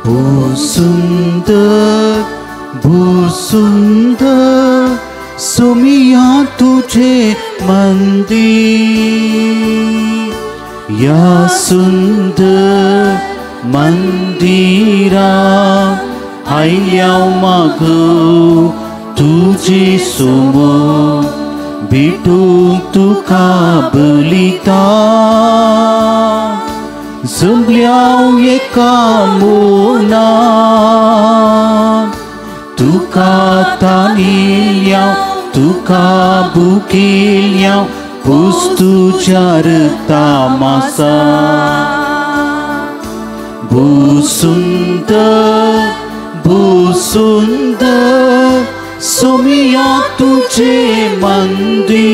भूसुंदर भूसुंदर सुमिया तुझे मंदिर या सुंदर मंदिरा आयल्याव मागो तुझी सुमो भेटूंक तुका बलिता जमल्याव एका मोना तुका तानिल्याव तुका बुकिल्याव पुस्तुच्या रक्ता मासा। भूसुंदर भूसुंदर सुमिया तुझे मंदिर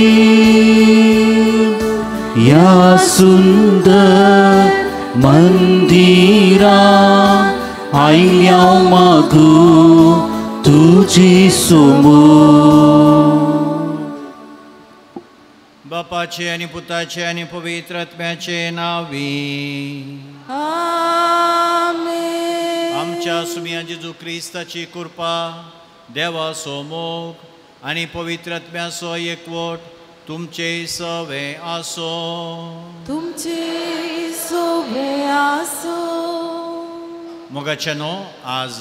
या सुंदर मंदिरा आयल्याव मागो तुझी सुमो। बापाचे आनी पुताचे आनी पवित्र आत्म्याचे नांवी आमेन। आमच्या सुमिया जेजू क्रिस्ताची कृपा, देवाचो मोग आनी पवित्र आत्म्याचो एकवट तुमचे सवे आसो। तुमचे सवे आसो। मोगाचे न्हू, आज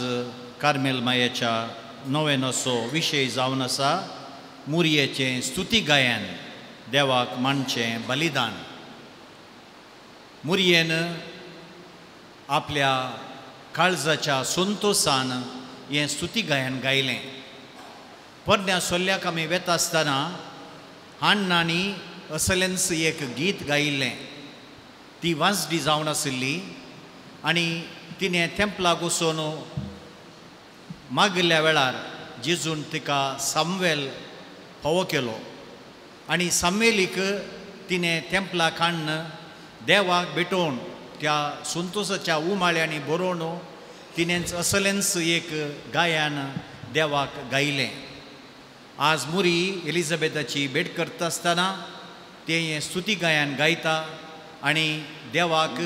कार्मेल मायेच्या नोवेनोचो विशय जावन आसा मुरयेचें स्तुती गायन, देवाक मानचें बलिदान। मुरयेन आपल्या काळजाच्या संतोसान हें स्तुती गायन गायलें। पोरण्या सोल्ल्याक आमी वेता आसतना हाण्णांनी असलेंच एक गीत गायिल्लें। ती वाजडी जावन आशिल्ली आनी तिणें तेंपलाक वचून मागिल्ल्या वेळार जेजून तिका सामवेल फावो केलो आनी सामवेलीक तिणें तेंपलाक हाडून देवाक भेटोवन त्या संतोसाच्या उमाळ्यांनी बरोवन तिणेंच असलेंच एक गायन देवाक गायलें। आज मुरी एलिझाबेथाची भेट करता आसतना तें हें स्तुती गायन गायता आनी देवाक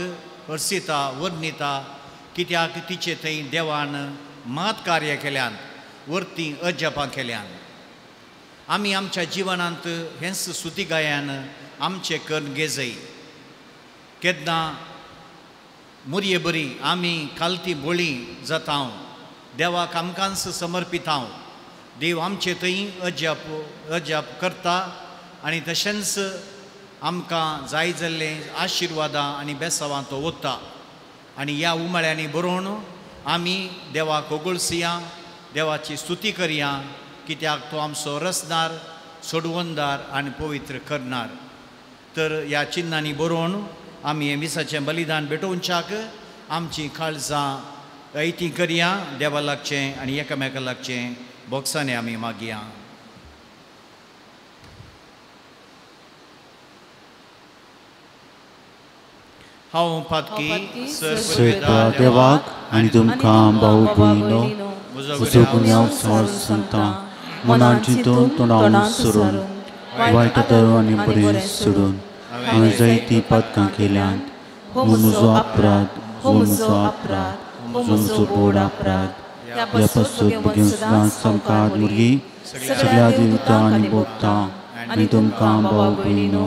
हर्सिता वर्णिता, कित्याक तिचे थंय देवान मात कार्य केल्यान, वरती अजापां केल्यान। आमी आमच्या जिवनांत हेंच स्तुती गायन आमचें करून घेजय। केन्ना मुरये बरी आमी खालती बोळी जाता, देवाक आमकांच समर्पितांव, देव आमचे थंय अजाप अजाप करता आनी तशेंच आमकां जाय जाल्ले आशिर्वादां आनी बेसावां तो वता। आनी ह्या उमाळ्यांनी बरोवन आमी देवाक ओगळसया, देवाची स्तुती करया, कित्याक तो आमचो रसदार, सोडवणदार आनी पवित्र करणार। तर ह्या चिन्नांनी बरोवन आमी हें मिसाचें बलिदान भेटोवच्याक आमची काळजां ऐती करया, देवा लागचें आनी एकामेका लागचें बोक्सांनी आमी मागया। हांव पातकी सर देवाक आनी तुमकां भाव भयणो म्हजो गुन्यांव सार सांगता, मनान चिंतून तोंडान सोडून वायट दर आनी बरें सोडून हांवें जायतीं पातकां केल्यांत। हो म्हजो अपराध, हो म्हजो अपराध, हो म्हजो व्हड अपराध। ह्या पासून भुरगीं सदांच सामकार भुरगीं सगळ्या देवता आनी भोगता आनी तुमकां भाव भयणो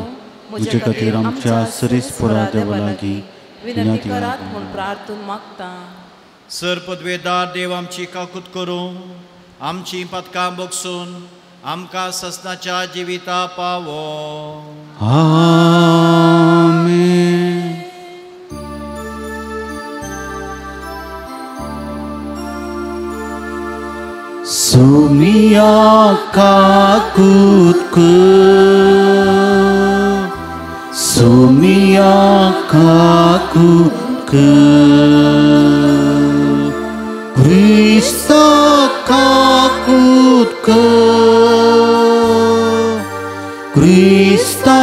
म्हजे खातीर आमच्या सरीसपुरा देवा लागीं विनंती करात म्हूण प्रार्थून मागता। सर पदवेदार देव आमची काकूत करूं, आमची पातकां बगसून आमकां ससनाच्या जिविता पावो। आमेन। सुमिया काकूत कर, सुमिया काकूत कर, क्रिस्ता काकूत कर, क्रिस्ता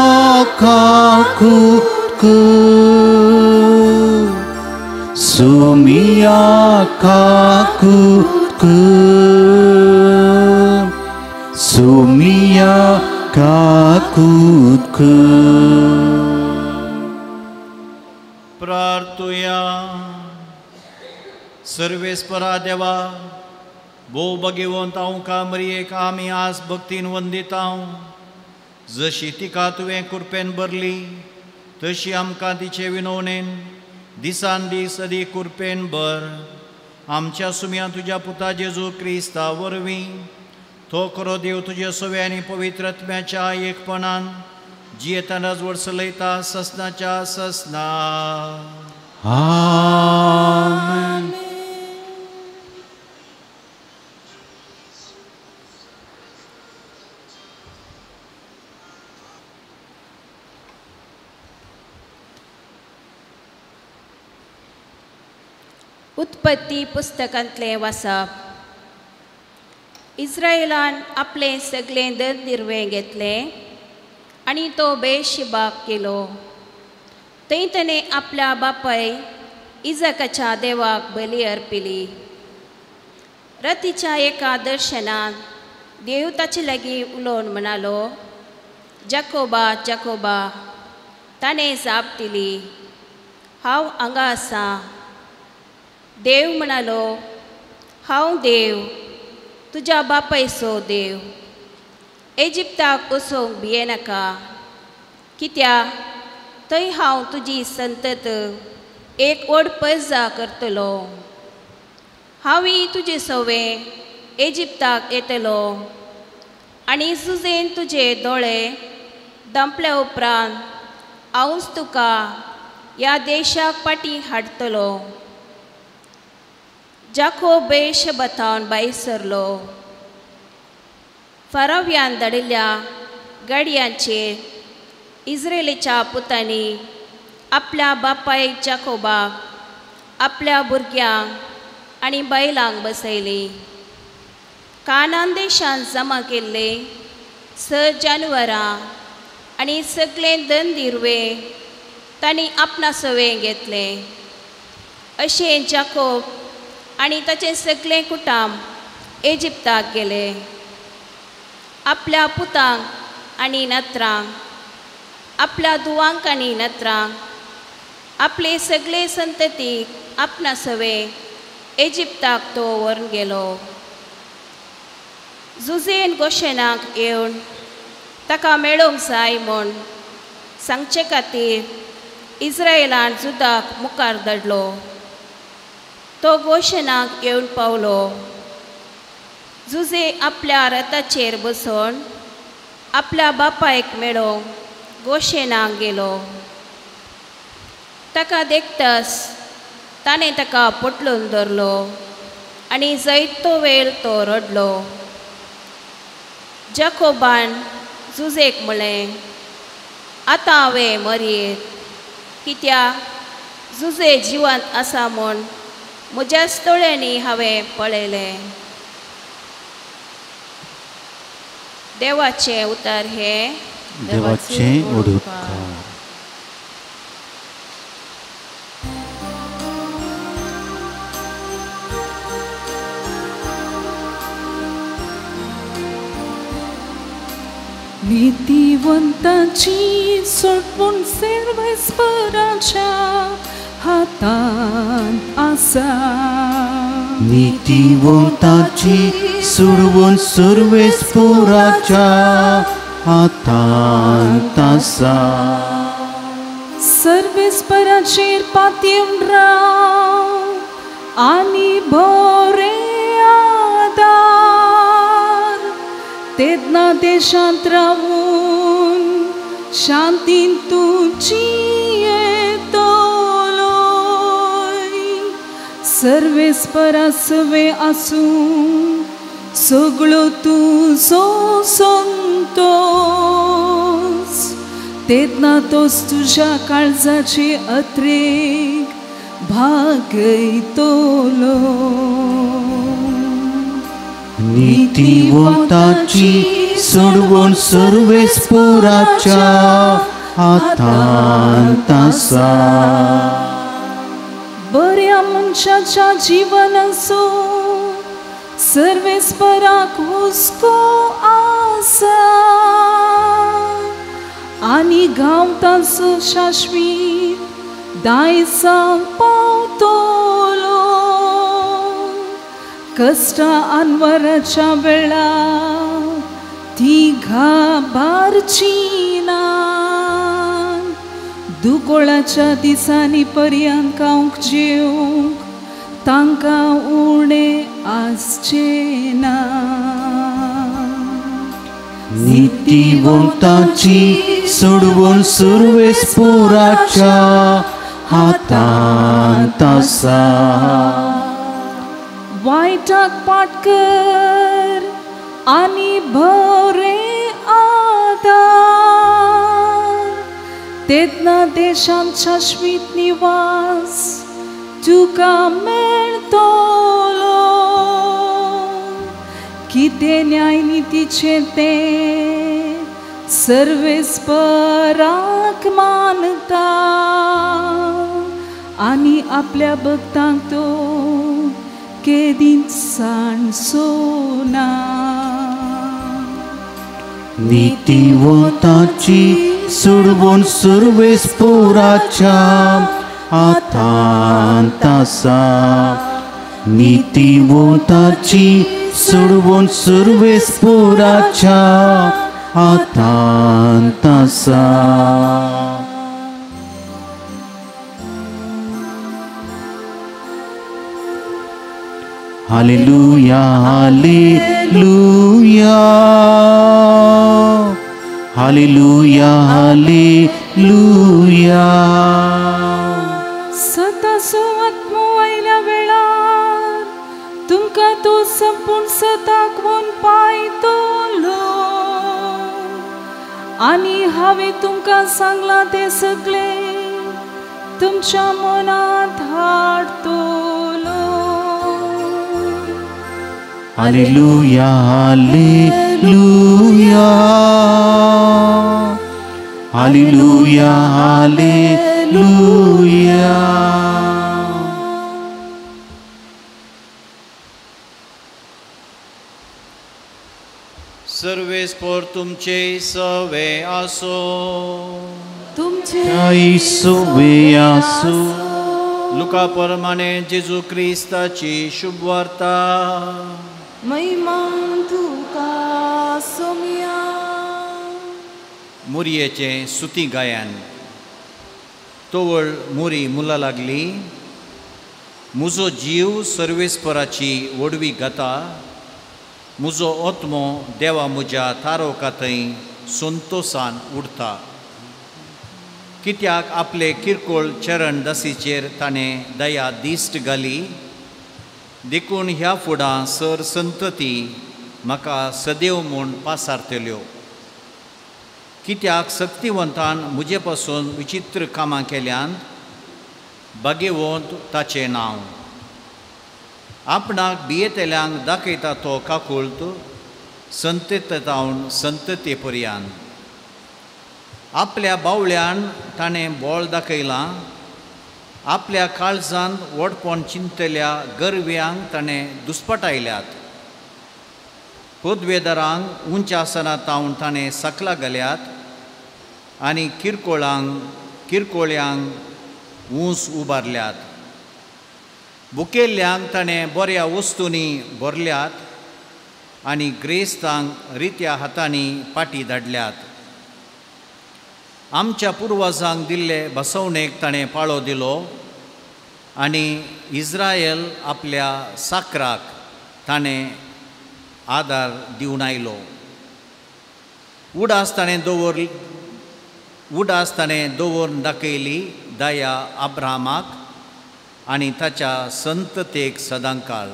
काकूत कर, सुमिया काकूत कर, सुमिया काकूत कर। प्रार्थुया। सर्वेस्परा देवा भोव भगेवंत हांव मरियेक आमी आज भक्तीन वंदितांव। जशी तिका तुवें कुरपेन भरली तशी आमकां तिचे विनवणेन दिसान दीस अदीक कुरपेन भर। आमच्या सुम्या तुज्या पुता जेजू क्रिस्ता वरवीं तो खरो देव तुजे सवे आनी पवित्र आत्म्याच्या एकपणान जियेतान राजवट चलयता ससनाच्या ससना। आमेन। उत्पत्ती पुस्तकांतलें वाचप। इस्रायलान आपलें सगळें धन दिर्वें घेतलें आनी तो बेशिबाक केलो। थंय ताणें आपल्या बापाय इजाकाच्या देवाक बली अर्पिली। रातीच्या एका दर्शनांत देव ताचे लागीं उलोवन म्हणालो, जाकोबा जाकोबा। ताणें जाप दिली, हांव हांगा आसा। देव म्हणालो, हांव देव, तुज्या बापायचो देव। एजिप्ताक वचूंक भियेनाका, कित्याक थंय हांव तुजी संतत एक व्हड परजा करतलो। हांवूय तुजे सवें एजिप्ताक येतलो आनी सुजेन तुजे दोळे दांपल्या उपरांत हांवूच तुका ह्या देशाक फाटीं हाडटलो। जाकोब बेशबाथावन भायर सरलो। फाराव्यान धाडिल्ल्या गाडयांचेर इस्रायलीच्या पुतांनी आपल्या बापायक जाकोबाक, आपल्या भुरग्यांक आनी बायलांक बसयली। कानान देशांत जमा केल्ले स जानवरां आनी सगळे धन दिर्वे तांणी आपणा सवें घेतलें। अशें जाकोब आनी ताचें सगळें कुटुंब इजिप्ताक गेले। आपल्या पुतांक आनी नत्रांक, आपल्या दुवांक आनी नत्रांक, आपले सगळे संततीक आपणा सवें इजिप्ताक तो व्हरून गेलो। जुझेन गोशेनाक येवन ताका मेळोवंक जाय म्हूण सांगचे खातीर इस्रायलान जुदाक मुखार धाडलो। तो गोशेनाक येवन पावलो। जुझे आपल्या रथाचेर बसून आपल्या बापायक मेळोवंक गोशेनाक गेलो। ताका देखताच ताणें ताका पोटलून धरलो आनी जायतो वेळ तो रडलो। जाकोबान जुझेक म्हळें, आतां हांवें मरयेत, कित्याक जुझे जिवंत आसा म्हूण म्हज्याच दोळ्यांनी हांवें पळयलें। देवाचें उतर हें। देवाचें उपकार। नीतिवंताची सोडवण सर्वेस्पराच्या हातांत आसा। नीतिवंताची सोडवण सर्वेस्पराच्या हातांत आसा। सर्वेस्पराचेर पातयेवन राव आनी बरें आदार, तेन्ना देशांत रावून शांतीन तूं जियेतलोय। सर्वेस्परा सवें आसूं सगळो तुजो संतोस, तेन्ना तोच तुज्या काळजाचे अत्रेक भागयतलो। नीतिवंताची सोडवण सर्वेस्पराच्या हातांत आसा। बऱ्या मनशाच्या जिवनाचो सर्वेस्पराक हुस्को आसा आनी गांवताचो शाश्वीत दायजाक पावतलो। कश्टां आनवराच्या वेळा ती घाबारची ना दुकोळाच्या दिसांनी पर्यंत खावंक जेवंक तांकां उणें आसचें ना. नीतिवंताची सोडवण सुरवेस्पोराच्या हातांत आसा. वायटाक पाटकर आनी बरें आदार तेन्ना देशांत शाश्वीत निवास तुका मेळटलो. कितें न्याय नितीचें तें सर्वेस्पराक मानता आनी आपल्या भक्तांक तो केदींच सांडचो ना. नीतिवंताची सोडवण सुरवेस्पोराच्या हातांत आसा. नीतिवंताची सोडवण सुरवेस्पोराच्या हातांत आसा. Hallelujah, hallelujah, hallelujah, hallelujah. सताचो आत्मो आयल्या वेळार तुमकां तो संपूर्ण सताक वोन पायतलो आनी हांवें तुमकां सांगलां तें सगळें तुमच्या मनांत हाडटलो. Hallelujah, hallelujah, hallelujah, hallelujah. सर्वेस्पोर तुमचे सवे आसो. तुमचे सवे आसो. लुका प्रमाणे जेजू क्रिस्ताची शुभवार्ता. महिमा तुका सोम्या. मुरयेचें सुती गायन. तोवळ मुरी मुला लागली. मुजो जीव सर्वेस्पराची वडवी गाता. मुजो आत्मो देवा मुज्या तारोका थंय संतोसान उडता. कित्याक आपले किरकोळ चरण दसीचेर ताणें दया दिश्ट घाली. देखून ह्या फुडां सर संतती म्हाका सदैव म्हूण पासारतल्यो. कित्याक सक्तिवंतान म्हजे पासून विचित्र कामां केल्यान बागेवंत ताचें नांव. आपणाक भियेतल्यांक दाखयता तो काकुळत संततावन संतते पर्यान. आपल्या बावळ्यान ताणें बोळ दाखयलां. आपल्या काळजान व्हडपण चिंतल्या गरव्यांक ताणें दुस्पटायल्यात. पदवेदारांक उंच आसना तावन ताणें सकला घाल्यात आनी किरकोळ्यांक ऊंच उबारल्यात. बुकेल्ल्यांक ताणें बऱ्या वस्तूंनी भरल्यात आनी ग्रेस्तांक रित्या हातांनी पाटी धाडल्यात. आमच्या पुर्वजांक दिल्ले बसवणेक ताणें पाळो दिलो आनी इस्रायल आपल्या साकराक ताणें आदार दिवन आयलो. उडास ताणें दवरून दाखयली दया अब्रामाक आनी ताच्या संततेक सदांकाळ.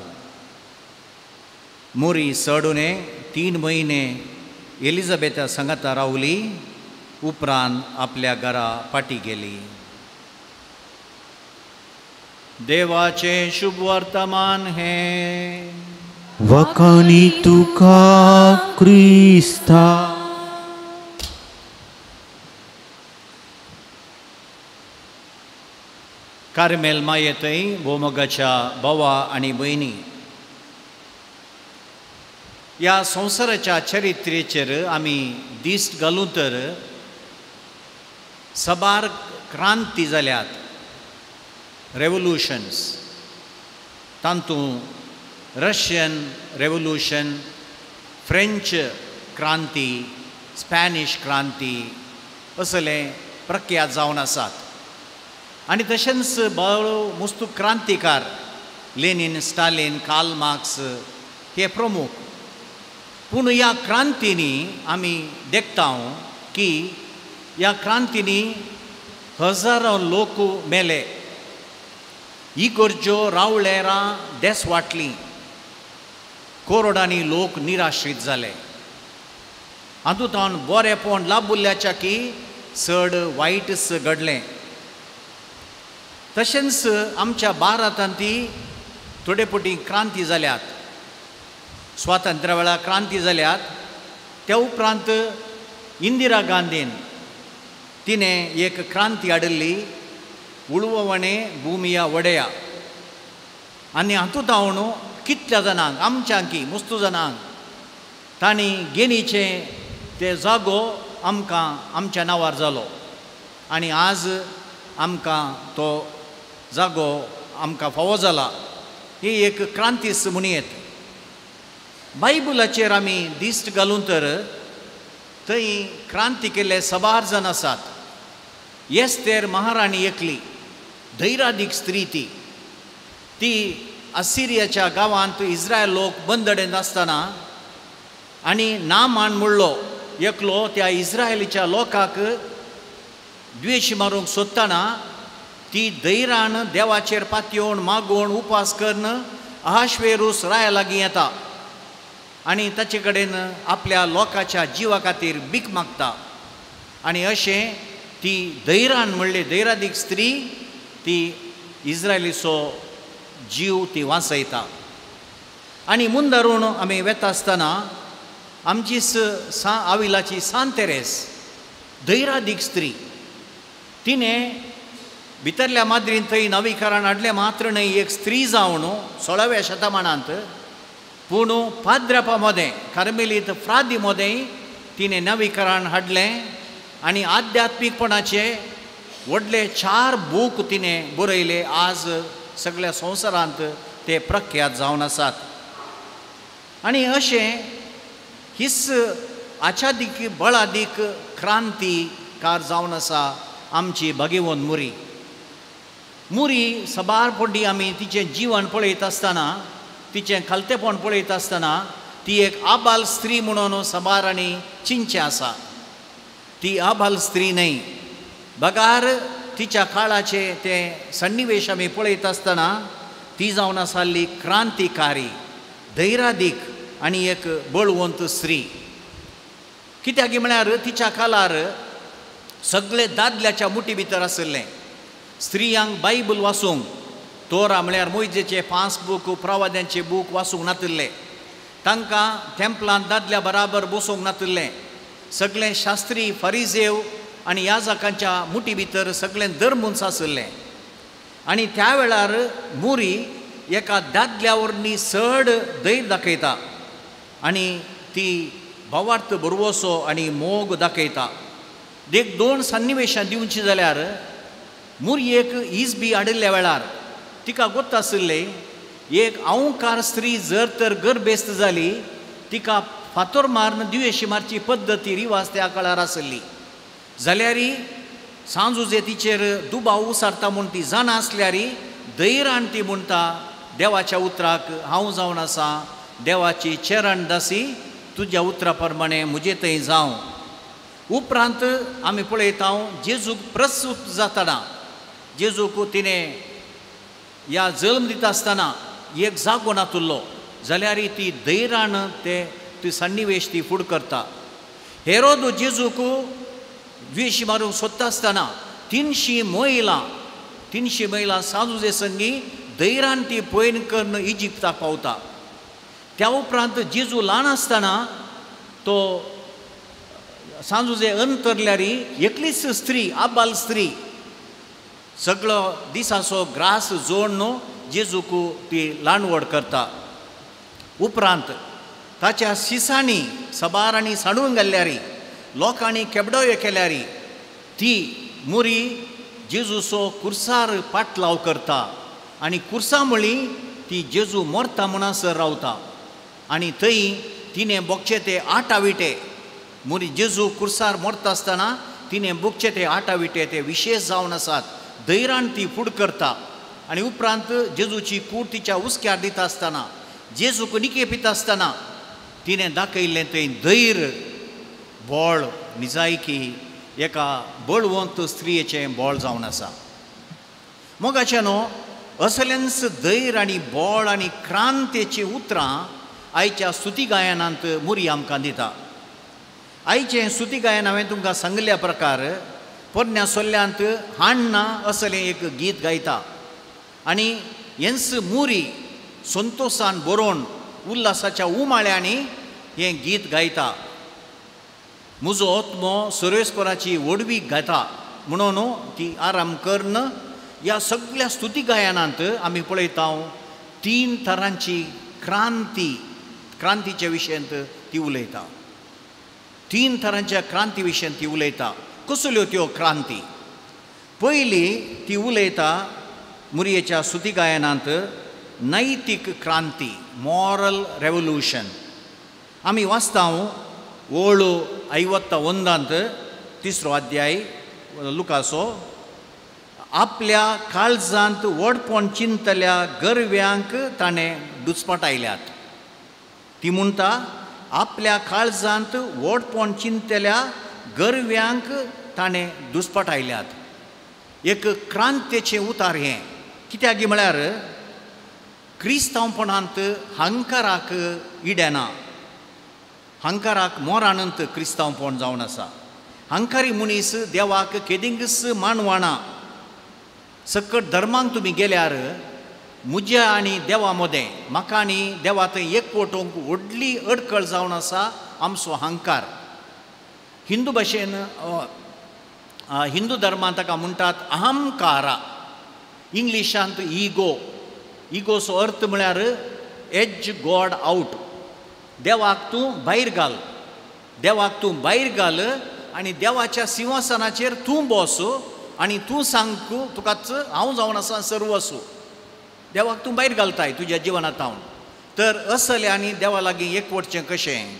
मोरी चडुणे 3 म्हयने एलिझाबेथा सांगाता रावली. उपरांत आपल्या घरा फाटी गेली. देवाचें शुभ वर्तमान हें. वखाणी तुका क्रिस्ता. कार्मेल मायेतय भोमोगाच्या भावा आनी भयणी, ह्या संवसाराच्या चरित्रेचेर आमी दिश्ट घालूं तर साबार क्रांती जाल्यात, रेवोल्युशन्स. तातूंत रशियन रेवोल्युशन, फ्रेंच क्रांती, स्पॅनिश क्रांती असले प्रख्यात जावन आसात. आनी तशेंच बरो मुस्तू क्रांतिकार लेनिन, स्टालिन, कार्ल मार्क्स हे प्रमुख. पूण ह्या क्रांतींनी आमी देखता की ह्या क्रांतींनी हजारो लोक मेले, इगर्ज्यो रावळेरां देस वांटलीं, करोडांनी लोक निराश्रीत जाले. हातूंत बरेंपण लाबुल्ल्याच्या की चड वायटच घडलें. तशेंच आमच्या भारतांत ती थोडे फावटी क्रांती जाल्यात, स्वातंत्र्या वेळार क्रांती जाल्यात. त्या उपरांत इंदिरा गांधीन तिणें एक क्रांती हाडिल्ली, उळवणे भुमिया वडया. आनी हातूंत हांव कितल्या जाणांक आमच्यांकी मुस्तू जाणांक तांणी गेनीचे ते जागो आमकां आमच्या नांवार जालो आनी आज आमकां तो जागो आमकां फावो जाला. ही एक क्रांतीच म्हणयेत. बायबलाचेर आमी दिश्ट घालून तर थंय क्रांती केल्ले सबार जाण आसात. एस्तेर महाराणी एकली धैरादीक स्त्री, ती ती असिरियाच्या गांवांत इस्रायल लोक बंदडेंत आसतना आनी नामान म्हणलो एकलो त्या इस्रायलीच्या लोकांक द्वेश मारूंक सोदतना ती धैरान देवाचेर पातयेवन मागोवन उपास करून अहाश्वेरूस राया लागीं येता आनी ताचे कडेन आपल्या लोकांच्या जिवा खातीर भीक मागता. आनी अशें ती धैरान म्हणली धैरादीक स्त्री ती इस्रायलीचो जीव ती वांचयता. आनी मुंदारून आमी वेता आसतना आमची सा आविलाची सांत तेरेस धैरादीक स्त्री, तिणें भितरल्या माद्रीन थंय नवीकरण हाडलें मात्र न्हय, एक स्त्री जावन 16व्या शतमानांत पूण पाद्रपा मदें कार्मेलीत फ्रादी मदें तिणें नवीकरण हाडलें आनी आध्यात्मीकपणाचे व्हडले 4 बूक तिणें बरयले. आज सगळ्या संवसारांत ते प्रख्यात जावन आसात. आनी अशें हीच आचादीक बळादीक क्रांतीकार जावन आसा आमची भगवंत मुरी. मुरी सबार पड्डी आमी तिचें जिवन पळयत आसतना, तिचें खालतेपण पळयत आसतना ती एक आबाल स्त्री म्हणून सबार आनी चिंचें आसा. ती आबाल स्त्री न्हय, बगार तिच्या काळाचे ते सन्निवेश आमी पळयत आसतना ती जावन आसली क्रांतिकारी, धैरादीक आनी एक बळवंत स्त्री. कित्याक म्हळ्यार तिच्या काळार सगळे दादल्याच्या मुठी भितर आशिल्लें. स्त्रियांक बायबल वाचूंक, तोरा म्हळ्यार मोयजेचे 5 बूक, प्रवाद्यांचे बूक वाचूंक नातिल्ले. तांकां टेम्पलांत दादल्या बराबर बसूंक नातिल्लें. सगळे शास्त्री, फरिजेव आनी याजकांच्या मुठी भितर सगळें धर्मूच आशिल्लें. आनी त्या वेळार मुरी एका दादल्या वरवीं चड धैर्य दाखयता आनी ती भावार्थ भरवसो आनी मोग दाखयता. देख 2 सन्निवेशां दिवची जाल्यार मुरयेक इजबी हाडिल्ल्या वेळार तिका गोत्त आशिल्लें एक अहंकार स्त्री जर तर गर्भेस्त जाली तिका फातोर मारून दिवेशी मारची पद्दती रिवाज त्या काळार आशिल्ली. जाल्यार सांजुजे तिचेर दुबाव उसारता म्हूण ती जाणा आसल्यार धैर्यान ती म्हणटा देवाच्या उतराक हांव जावन आसा, देवाची चरण दासी, तुज्या उतरा प्रमाणे म्हजे थंय जावं. उपरांत आमी पळयता जेजूक प्रसूत जातना जेजूक तिणें ह्या जल्म दिता आसतना एक जागो नातुल्लो जाल्यार ती धैर्यान ते ती सन्निवेश ती फूड करता. हेरोद जेजूक द्वेशी मारूंक सोदता आसतना 300 महिला सांजुजे संगी धैर्यान ती पयन करून इजिप्ताक पावता. त्या उपरांत जेजू ल्हान आसतना तो सांजुजे अंतरल्यार एकलीच स्त्री, आबाल स्त्री, सगळो दिसाचो ग्रास जोडून जेजूक ती ल्हान व्हड करता. उपरांत ताच्या शिसांनी सबारांनी सांडून घाल्ल्यार, लोकांनी केबडोयो केल्यार ती मुरी जेजूचो कुर्सार पाटलाव करता आनी कुर्सा म्हळी ती जेजू मरता म्हणसर रावता आनी थंय तिणें बोगचे ते आटाविटे मुरी जेजू कुर्सार मरता आसतना तिणें बोगचे ते आटाविटे ते विशेश जावन आसात. धैरान ती फूड करता आनी उपरांत जेजूची कूड तिच्या हुस्क्यार दिता आसतना जेजूक निके पिता आसतना तिणें दाखयल्लें थंय धैर बळ निजायकी एका बळवंत स्त्रियेचें बळ जावन आसा. मोगाचें न्हू असलेंच धैर आनी बळ आनी क्रांतेचीं उतरां आयच्या स्तुती गायनांत मुरी आमकां दिता. आयचें स्तुती गायन हांवें तुमकां सांगिल्ल्या प्रकार पोरण्या सोल्ल्यांत हाण्णा असलें एक गीत गायता आनी हेंच मुरी संतोशान बरोवन उल्हासाच्या उमाळ्यांनी हें गीत गायता. म्हजो आत्मो सर्वेस्पराची व्हडवीक गायता म्हणून ती आराम करून ह्या सगळ्या स्तुती गायनांत आमी पळयता तीन तरांची क्रांती क्रांतीच्या विशयांत ती उलयता. तीन तरांच्या क्रांती विशयांत ती उलयता. कसल्यो त्यो क्रांती? पयली ती उलयता मुरयेच्या स्तुती गायनांत नैतीक क्रांती, मॉरल रेवोल्युशन. आमी वाचता ओळ 51 तिसरो अध्याय लुकासो. आपल्या काळजांत व्हडपण चिंतल्या गरव्यांक ताणें दुचपटायल्यात. ती म्हणटा आपल्या काळजांत व्हडपण चिंतल्या गरव्यांक ताणें दुचपटायल्यात. एक क्रांतेचें उतार हें कित्याक म्हळ्यार क्रिस्तांवपणांत हंकाराक इडेना, हंकाराक मोरानंत क्रिस्तांवपण जावन आसा. हंकारी मनीस देवाक केदिंगस मानवाना. सकट धर्मांक तुमी गेल्यार म्हज्या आनी देवा मदें म्हाका आनी देवा थंय एकवटोवंक व्हडली अडकळ जावन आसा आमचो हंकार. हिंदू भाशेन हिंदू धर्मांत ताका म्हणटात अहंकारा, इंग्लिशांत इगो. इगोचो अर्थ म्हळ्यार एज गॉड आवट. देवाक तूं भायर घाल, देवाक तूं भायर घाल आनी देवाच्या सिंहासनाचेर तूं बस आनी तूं सांग तुकाच हांव जावन आसा सर्वस्व. देवाक तूं भायर घालताय तुज्या जिवनांत हांव. तर असलें आनी देवा लागीं एकवटचें कशें?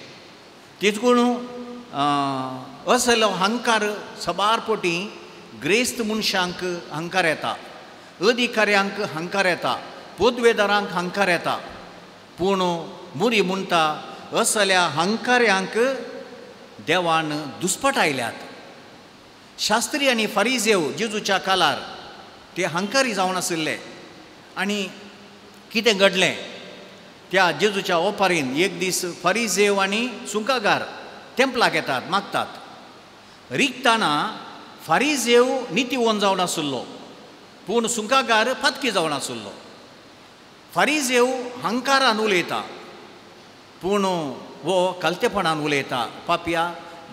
तेचकून असलो हंकार सबार पोटी ग्रेस्त मनशांक हंकार येता, अधिकाऱ्यांक हंकार येता, पदवेदारांक हंकार येता. पूण मुरी म्हणटा असल्या हंकाऱ्यांक देवान दुस्पटायल्यात. शास्त्री आनी फारिजेव जेजूच्या कालार ते हंकारी जावन आशिल्ले आनी कितें घडलें त्या जेजूच्या ओपारीन एक दीस फारिजेव आनी सुंकागार तेंपलाक येतात, मागतात. रिगतना फारिजेव नितीवंत जावन आशिल्लो पूण सुंकागार पातकी जावन आशिल्लो. फारिजेव हंकारान उलयता पूण हो कालतेपणान उलयता. पापया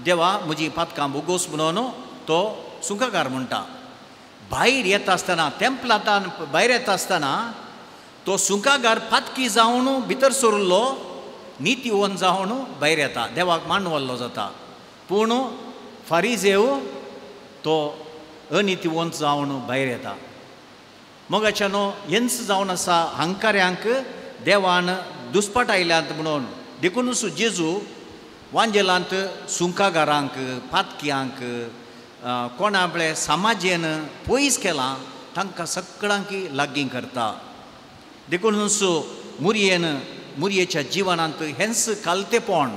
देवा म्हजी पातकां बोगोस म्हणून तो सुंकागार म्हणटा. भायर येता आसतना तेंपलांतान भायर येता आसतना तो सुंकागार पातकी जावन भितर सरिल्लो, नितीवंत जावन भायर येता, देवाक मानवल्लो जाता. पूण फारिजेव तो अनितीवंत जावन भायर येता. मोगाच्यानो हेंच जावन आसा हंकाऱ्यांक देवान दुस्पटायल्यात म्हणून. देखूनच जेजू वांजेलांत सुंकागारांक, पातक्यांक, कोणा आपले समाजेन पयस केलां तांकां सगळ्यांक लागीं करता. देखूनच मुरयेन मुरयेच्या जिवनांत हेंच कालतेपण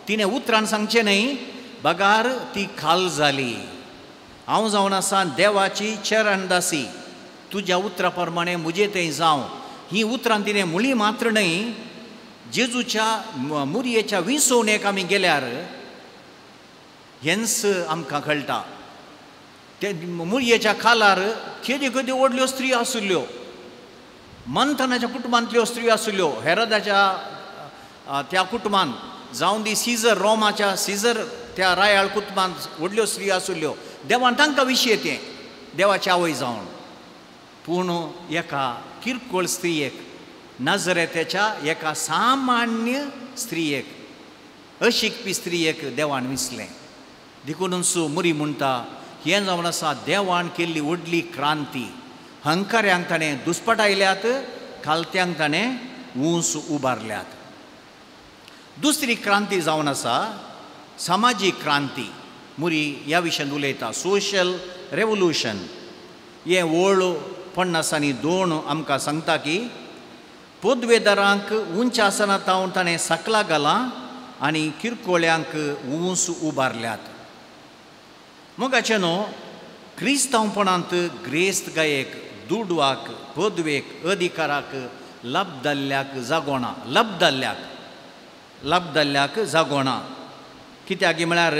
तिणें उतरान सांगचें न्हय बगार ती खाल जाली. हांव जावन आसा देवाची चरणदासी, तुज्या उतरा प्रमाणें म्हजें थंय जावं. ही उतरां तिणें मुळी मात्र न्हय जेजूच्या मुरयेच्या विसवणेक आमी गेल्यार हेंच आमकां कळटा. ते मुरयेच्या खालार केद्यो केद्यो व्हडल्यो स्त्री आशिल्ल्यो, मंथनाच्या कुटुंबांतल्यो स्त्री आशिल्ल्यो, हेरोदाच्या त्या कुटुंबान जावन दी सीजर रोमाच्या सीजर त्या रायाळ कुटुंबांत व्हडल्यो स्त्री आशिल्ल्यो. देवान तांकां विशय तें देवाची आवय जावन. पूण एका किरकोळ स्त्रियेक, नजरेत्याच्या एका सामान्य स्त्रियेक, अशिकपी स्त्रियेक देवान विसलें. देखूनच मुरी म्हणटा हें जावन आसा देवान केल्ली व्हडली क्रांती. हंकाऱ्यांक ताणें दुस्पटायल्यात, खालत्यांक ताणें ऊंच उबारल्यात. दुसरी क्रांती जावन आसा समाजीक क्रांती. मुरी ह्या विशयांत उलयता, सोशल रेवोल्युशन. हें ओळ 52 आमकां सांगता की पदवेदारांक उंच आसना तावन ताणें सकला घालां आनी किरकोळ्यांक ऊंच उबारल्यात. मोगाचें न्हू क्रिस्तांवपणांत ग्रेस्त गायेक, दुडवाक, पदवेक, अधिकाराक लबदल्ल्याक जागोना, लबदल्ल्याक जागोना. कित्याक म्हळ्यार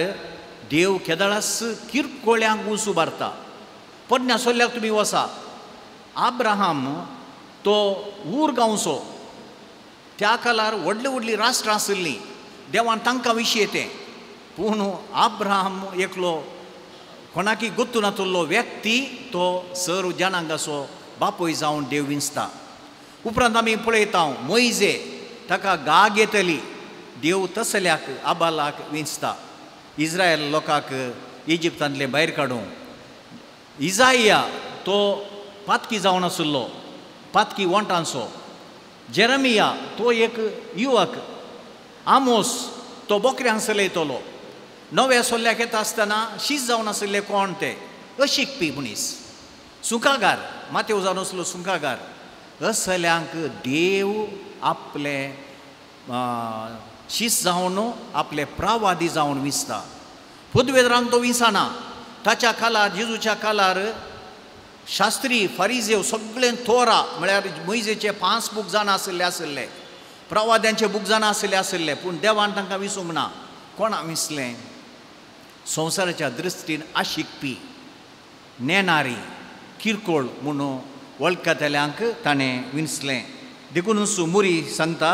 देव केदळास किरकोळ्यांक ऊंच उबारता. पोरण्या सोल्ल्याक तुमी वसा, आब्राहाम तो ऊर गांवचो, त्या काळार व्हडली व्हडली राष्ट्रां आशिल्लीं, देवान तांकां विशय तें. पूण आब्राहाम एकलो कोणाकी गोत्तू नातुल्लो व्यक्ती तो सर्व जनांगाचो बापूय जावन देव विंचता. उपरांत आमी पळयता मोयजे, ताका गाग येतली, देव तसल्याक आबालाक विंचता इस्रायल लोकांक इजिप्तांतले भायर काडूंक. इजाया तो पातकी जावन आशिल्लो, पातकी वोंटांचो. जेरमिया तो एक युवक. आमोस तो बोकऱ्यांक चलयतलो. नव्या सोल्ल्याक येता आसतना शीत जावन आशिल्ले कोण ते अशिकपी मनीस, सुंकागार, माथ्यो जावन आसलो सुंकागार. असल्यांक देव आपले शीत जावन आपले प्रावादी जावन विंचता. पदवेदारांक तो विंचना. ताच्या कालार, जेजूच्या कालार शास्त्री फारिजेव सगळे तोरा म्हळ्यार मोयजेचे 5 बूक जाणा आशिल्ले आशिल्ले, प्रवाद्यांचे बूक जाणा आशिल्ले आशिल्ले, पूण देवान तांकां विसूंक ना. कोणा विसलें? संवसाराच्या दृश्टीन आशिकपी, नेणारी, किरकोळ म्हणून वळखतल्यांक ताणें विंचलें. देखून मुरी सांगता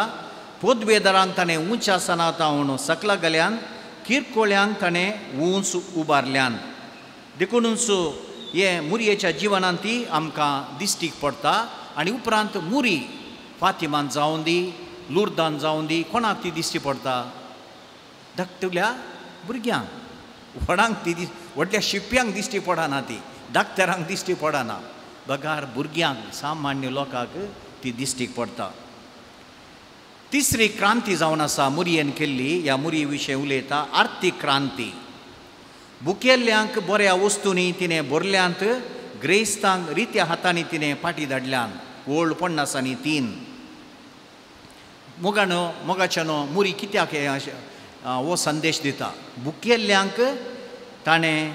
पदवेदारांक ताणें उंच आसना तावन सकला गेल्यान, किरकोळ्यांक ताणें उंच उबारल्यान. देखूनच हे मुरयेच्या जिवनांत ती आमकां दिश्टीक पडटा. आनी उपरांत मुरी फातिमान जावन दी, लुर्दान जावन दी, कोणाक ती दिश्टी पडटा? धाकटुल्या भुरग्यांक, व्हडांक ती व्हडल्या शिकप्यांक दिश्टी पडना, ती डाक्टरांक दिश्टी पडना, बगार भुरग्यांक, सामान्य लोकांक ती दिश्टीक पडटा. तिसरी क्रांती जावन आसा मुरयेन केल्ली. ह्या मुरये विशय उलयता आर्थीक क्रांती. बुकेल्ल्यांक बऱ्या वस्तूंनी तिणें भरल्यांत, ग्रेस्तांक रित्या हातांनी तिणें फाटी धाडल्यान. ओल्ड 53. मोगानो मोगाच्यानो मुरी कित्याक हें हो संदेश दिता? बुकेल्ल्यांक ताणें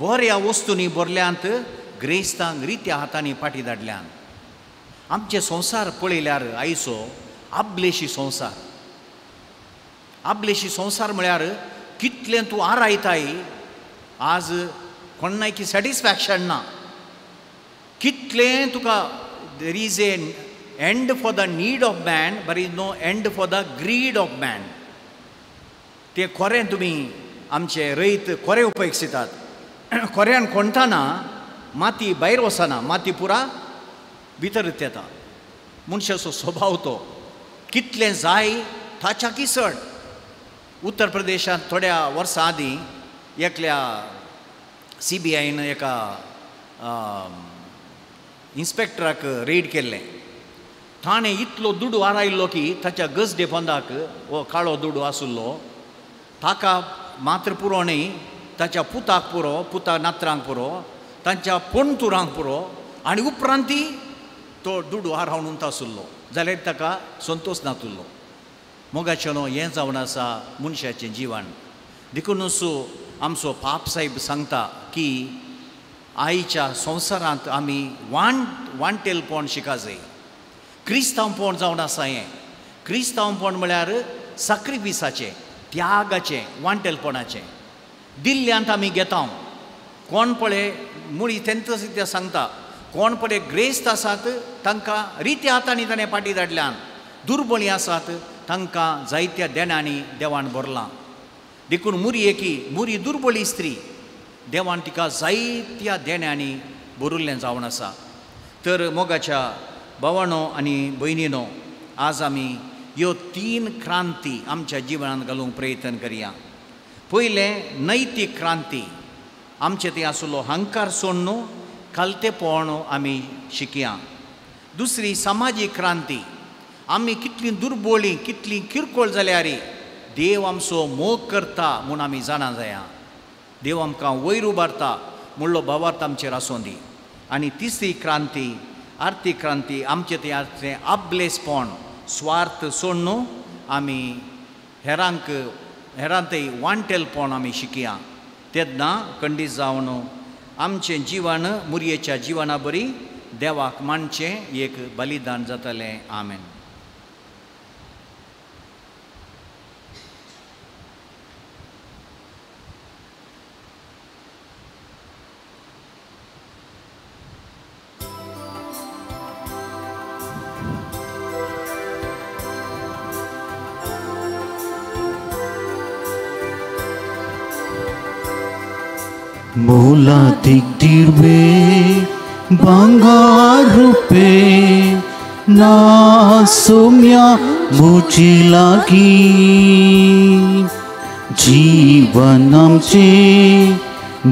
बऱ्या वस्तूंनी भरल्यांत, ग्रेस्तांक रित्या हातांनी फाटी धाडल्यान. आमचे संवसार पळयल्यार आयचो आबलेशी संवसार. आबलेशी संवसार म्हळ्यार कितलें तूं आरायताय, आज कोणाकी सॅटिस्फॅक्शन ना. कितलें तुका, there is a end for the need of man, but is no end for the greed of man. ते खोरें तुमी आमचे रयत खोरें उपेक्षितात. खोऱ्यान कोणताना माती भायर वचना, माती पुरा भितर येता. मनशाचो स्वभाव तो, कितलें जाय ताच्याकी चड. उत्तर प्रदेशांत थोड्या वर्सां आदीं एकल्या CBIन एका इन्स्पेक्टराक रेड केल्लें. ताणें इतलो दुडू आरायल्लो की ताच्या गजडे पोंदाक हो काळो दुडू आशिल्लो, ताका मात्र पुरो न्ही, ताच्या पुताक पुरो, पुता नात्रांक पुरो, तांच्या पणतुरांक पुरो, आनी उपरांती तो दुडू आरावन आशिल्लो जाल्यार ताका संतोश नातुल्लो. मोगाचें न्हू हें जावन आसा मनशाचें जिवन. देखूनच आमचो पाप साहेब सांगता की आयच्या संवसारांत आमी वांटेलपण शिका जाय. क्रिस्तांवपण जावन आसा हें. क्रिस्तांवपण म्हळ्यार साक्रिफिसाचें, त्यागाचें, वांटेलपणाचें. दिल्ल्यांत आमी घेता. कोण पळय मुळी तेंच ते सांगता, कोण पळय ग्रेस्त आसात तांकां रित्या हातांनी ताणें फाटी धाडल्यान, दुर्बळी आसात तांकां जायत्या देण्यांनी देवान भरलां. देखून मुरी एकी मुरी दुर्बळी स्त्री देवान तिका जायत्या देण्यांनी भरिल्लें जावन आसा. तर मोगाच्या भावानो आनी भयणीनो, आज आमी ह्यो 3 क्रांती आमच्या जिवनांत घालूंक प्रयत्न करया. पयलें नैतीक क्रांती. आमचे थंय आशिल्लो हंकार सोडून खालतेपण आमी शिकया. दुसरी समाजीक क्रांती, आमी कितलीं दुर्बोळीं कितलीं किरकोळ जाल्यार देव आमचो मोग करता म्हूण आमी जाणा जाया, देव आमकां वयर उबारता म्हणलो भावार्थ आमचेर आसूं दी. आनी तिसरी क्रांती आर्थीक क्रांती, आमचें तें आपलेसपण स्वार्थ सोडून आमी हेरांक हेरांतय वांटेलपण आमी शिकया. तेन्ना खंडीत जावन आमचें जिवन मुरयेच्या जिवना बरी देवाक मानचें एक बलिदान जातलें. आमेन. मोलादीक दिर्वे भांगार रुपे ना सोम्या म्हजी लागीं, जीवन आमचें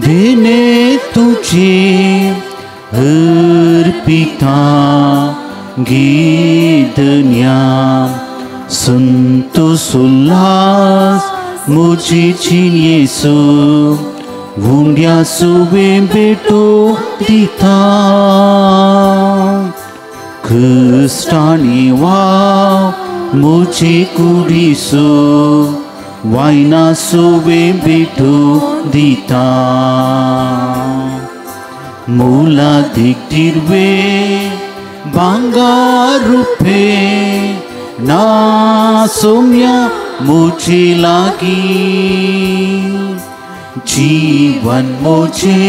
देणें तुजें अर्पिता गे धन्या, संतोष उल्हास म्हजे जिणेचो उंड्या सुवें भेटो दिता, क्रिस्तांनी वाव म्हजे कुडीचो वायना सुवें भेटो दिता, मोलादीक दिर्वे भांगार रुपे ना सोम्या म्हजे लागीं, जीवन मुझे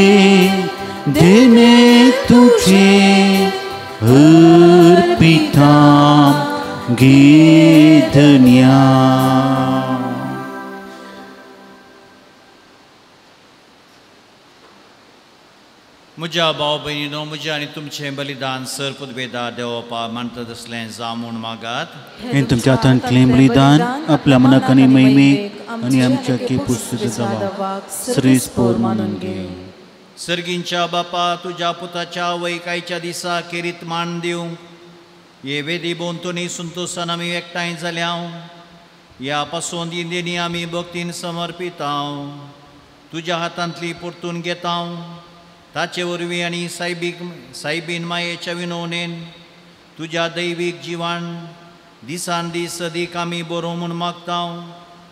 देने तुझे अर्पिता गे धन्या. म्हज्या भाव भयणीनो, म्हजें आनी तुमचें बलिदान सर पुदवेदार देवपा मानता तसलें जावं म्हूण मागात. हें तुमच्या हातांतलें बलिदान आपल्या मनाक आनी महिमेक आनी आमच्या पुस्तकाक श्रेष्ठ मानून घे. सर्गींच्या बापा, तुज्या पुताच्या वैकायच्या दिसा केरीत मान दिवंक हे वेदी भोंवतणी संतोशान आमी एकठांय जाल्या. ह्या पासून देणी आमी भक्तीन समर्पितांव, तुज्या हातांतली परतून घेतांव. ताचे वरवीं आनी सायबीक सायबीन मायेच्या विनवणेन तुज्या दैवीक जिवान दिसान दीस सदीक आमी बरो म्हूण मागतांव,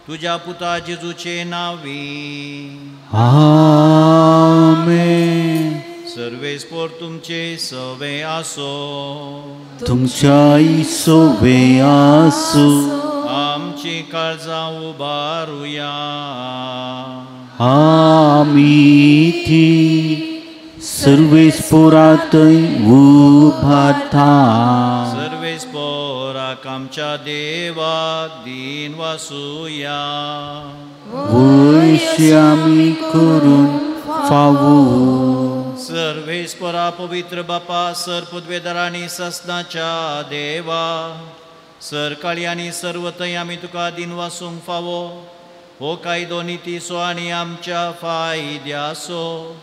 तुज्या पुता जेजूचे नांवी. आमेन. सर्वेस्पोर तुमचे सवे आसो, तुमच्याय सवे आसो. आमची काळजां उबारुया, आमी ती सर्वेस्पोरातय उबारता. सर्वेस्पोराक आमच्या देवाक दीन वासुया, वयशी आमी करून फावो. सर्वेस्पोरा पवित्र बापा, सर पदवेदार आनी ससनाच्या देवा, सरकाळी आनी सर्वथंय आमी तुका दीन वासूंक फावो. हो कायदो नितीचो आनी आमच्या फायद्याचो.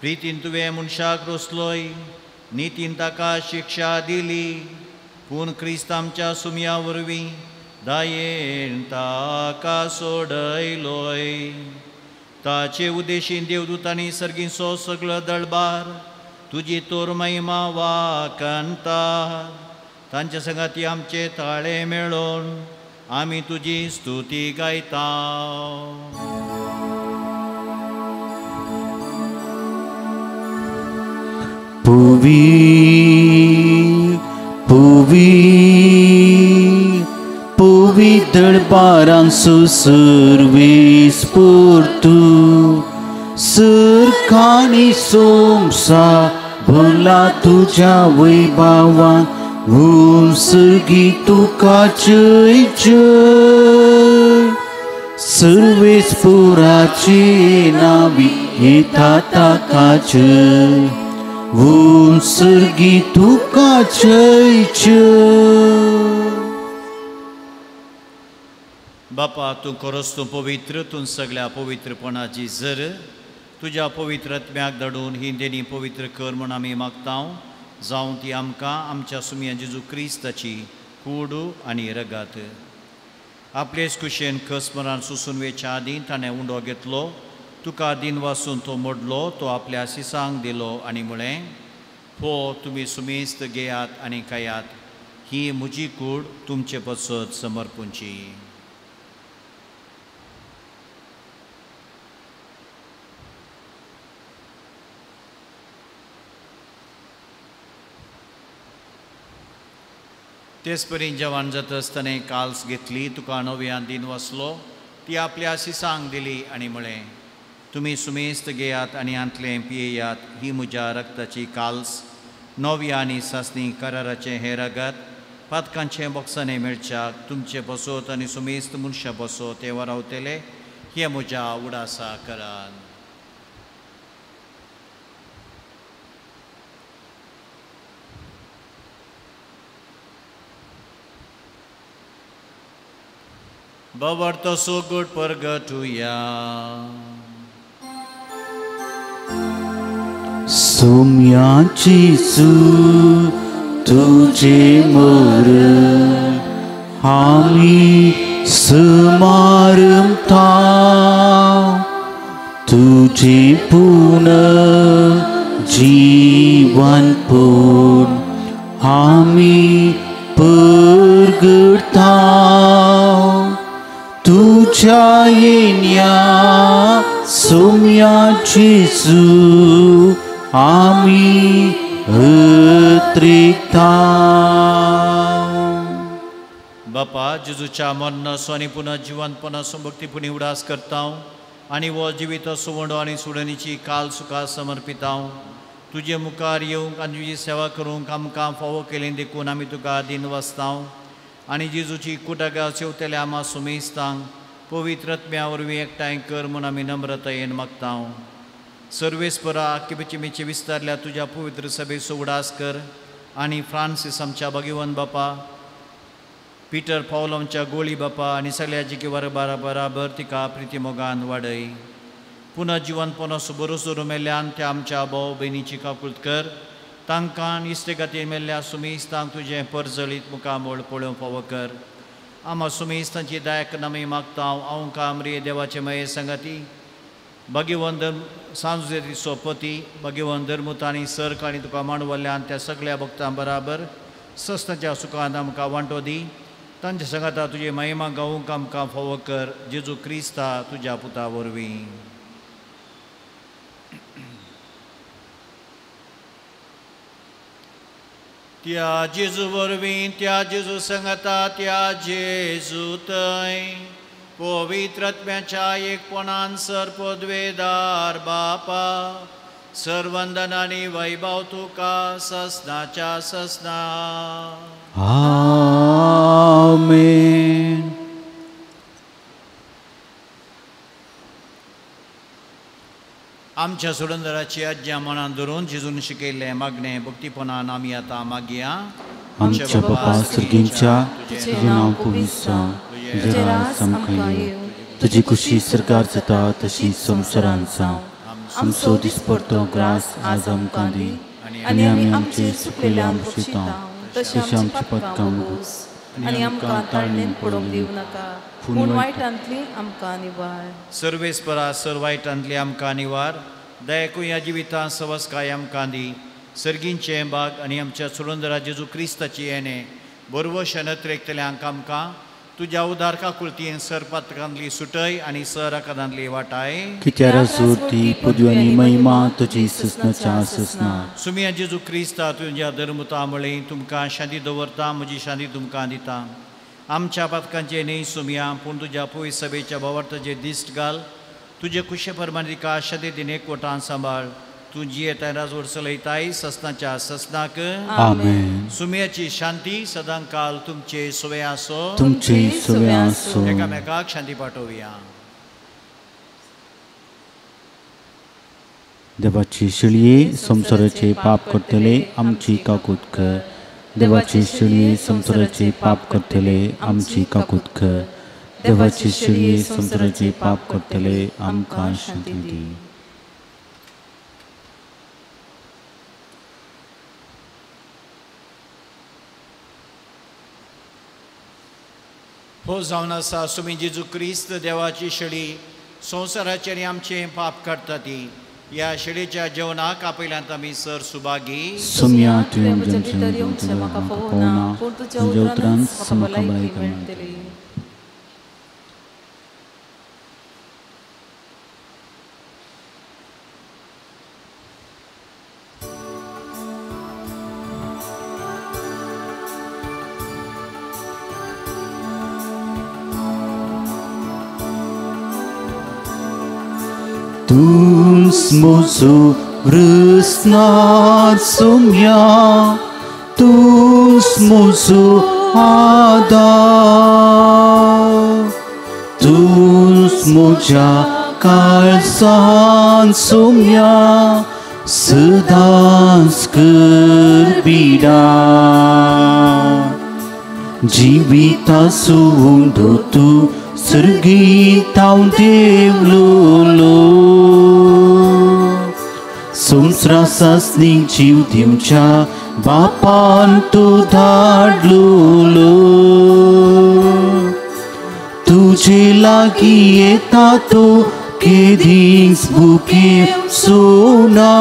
प्रितीन तुवें मनशाक रोसलोय, नितीन ताका शिक्षा दिली, पूण क्रिस्त आमच्या सुमया वरवीं दायेन ताका सोडयलोय. ताचे उद्देशीन देवदूतांनी सर्गींचो सगळो दळबार तुजी तोर महिमा वाकंता. तांच्या संगाती आमचे ताळे मेळोवन आमी तुजी स्तुती गायता. पुवी पुवी पुवी दळबारांचो सर्वेस्पोर तूं, सरकानी सोमसा भरला तुज्या वैभावान, ओम सर्गी तुका जय जय. सर्वेस्पोराचे नावी येता ताका जय, ओम सर्गी तुका जय जय. बापा, तूं खरोच तूं पवित्र, तूं सगळ्या पवित्रपणाची जर तुज्या पवित्र आत्म्याक धाडून ही देणी पवित्र कर म्हूण आमी मागतांव. जावं ती आमकां आमच्या सुमया जेजू क्रिस्ताची कूड आनी रगात. आपलेच कुशेन खसमरान सुसून वेच्या आदीं ताणें उंडो घेतलो, तुका दिन वासून तो मोडलो, तो आपल्या सिसांक दिलो आनी म्हळें, हो तुमी सुमेस्त घेयात आनी खायात, ही म्हजी कूड तुमचे पसत समर्पूंची. तेच परी जेवण जाता आसतना काल्स घेतली, तुका नव्यान दिन वसलो, ती आपल्या सिसांक दिली आनी म्हळें, तुमी सुमेस्त घेयात आनी हांतलें पियेयात, ही म्हज्या रक्ताची काल्स, नव्या आनी सासणी कराराचें हें रगत पातकांचें बोक्सांनी मेळच्याक तुमचें बसोत आनी सुमेस्त मनशां बसोत तें वरावतले, हें म्हज्या उडासा करात. बाबर्तो सुगूट परगटुया. सोम्याची सू तुझे मोर आमी सुमारता, तुझे पूर्ण जीवन पूर्ण आमी परगटा, तुझ्या येण्या सोम्याची सू आमी अत्रिता. बापा जेजूच्या मरणाचो आनी पुनः जिवनपणाचो भक्तीपुणी उडास करता आनी हो जिवीत सुवंडो आनी सुडणीची काल सुखा समर्पिता. तुजे मुखार येवंक आनी तुजी सेवा करूंक आमकां फावो केली देखून आमी तुका दिन वाचता आनी जेजूची कुटागा सेवतल्या आमा सुमेस्तांक पवित्र आत्म्या वरवीं एकठांय कर म्हूण आमी नम्रतायेन मागता. सर्वेस्परा किबचिमेचे विस्तारल्या तुज्या पवित्र सभेचो उडास कर आनी फ्रांसीस आमच्या भगिवन बापा, पिटर पावल आमच्या गोळी बापा आनी सगळ्या जिकेवर बराबर तिका प्रितीमोगान वाडय. पुनः जिवनपणाचो बरोसो मेल्ल्यान त्या आमच्या भाव भयणीची काकूत कर, तांकां इश्टे खातीर मेल्ल्या सुमेस्तांक तुजें परजळीत मुखामळ पळोवंक फावो कर. आमा सुमेस्तांची दायक नामी मागता. हांव कामरे देवाचे मये संगाती भगिवन सांजुजेची सोपती भगिवन धर्मुत आनी सर्क आनी तुका मांडवल्ल्यान त्या सगळ्या भक्तां बराबर सस्ताच्या सुखान आमकां वांटो दी. तांच्या संगाता तुजी महिमा गावूंक आमकां फावो कर, जेजू क्रिस्ता तुज्या पुता वरवीं. त्या जेजू वरवीं, त्या जेजू संगाता, त्या जेजू थंय पवित्र आत्म्याच्या एकपणान सर पदवेदार बापा, सर्वंदन आनी वैभव तुका ससनाच्या ससना. आमेन. आमच्या सुरंदराची आज्ञा मनान धरून जेजून शिकयल्लें मागणें भक्तीपणान आमी आतां मागया. आमच्या बापा सर्गींच्या, तुजें नांव पवित्र जावं, तुजें राज आमकां येवं, तुजी खुशी सरकार जाता तशी संवसारांत जावं. आमचो दिसपडतो ग्रास आज आमकां दी आनी आमी आमचे चुकलेल्या भोगशिता तशें आमची पदकां भोगोस आनी आमकां ताळणेन पडोवंक दिवं नाका, पूण वायटांतली आमकां निवार. सर्वेस्परा सर वायटांतली आमकां निवार. दयाकून ह्या जिवितांत सवसकाय आमकां दी. सर्गींचें बाग आनी आमच्या सुरंदरा जेजू क्रिस्ताची येणें बरवश नत्रेकतल्यांक आमकां तुज्या उदार काकुळतीन सर पातकांतली सुटय आनी सर आकारांतली वाटाय. कित्यार सुरती पदवी आनी महिमा तुजी ससनाच्या ससना. सुमिया जेजू क्रिस्ता तुज्या धर्मुता म्हळें तुमकां शांती दवरता, म्हजी शांती तुमकां दिता. आमच्या पातकांचे न्हय सुमिया, पूण तुज्या पवित्र सभेच्या भावार्थाचे दिश्ट घाल. तुजे कुशे प्रमाण तिका शांती दिन एकवटान सांबाळ. तूं जियेताय राजवट चलयताय ससनाच्या ससनाक. आमेन. सुमियाची शांती सदांकाल तुमचे सुवे आसो, तुमचे सुवे आसो. एकामेकाक शांती पाठोवया. देवाची शिळये संवसाराचे पाप करतले आमची काकूत कर. देवाची शिळये संवसाराचे पाप करतले आमची काकूत कर. देवाची शिळये संवसाराचे पाप करतले आमकां शांती दी. हो जावन आसा सुमी जेजू क्रिस्त देवाची शेळी संवसाराचेर आमचें पाप काडटा ती ह्या शेळीच्या जेवणाक आपयल्यांत आमी सर सुभागी. सुम्या तुवें म्हज्या भितर येवचें म्हाका फावना, पूण तुज्या उतरानच म्हाका भलायकी मेळटली. Tus mozu râsnat sumia, tus mozu ada, tus moja kalsan sumia, सदांच करबिडा. जिविता सुंदो तूं सर्गीताव देवलोलो, संस्रासासनी जीव दिवच्या बापान तूं धाडलोलो. तुजे लागीं येता तो केदींच भुकेवचो ना,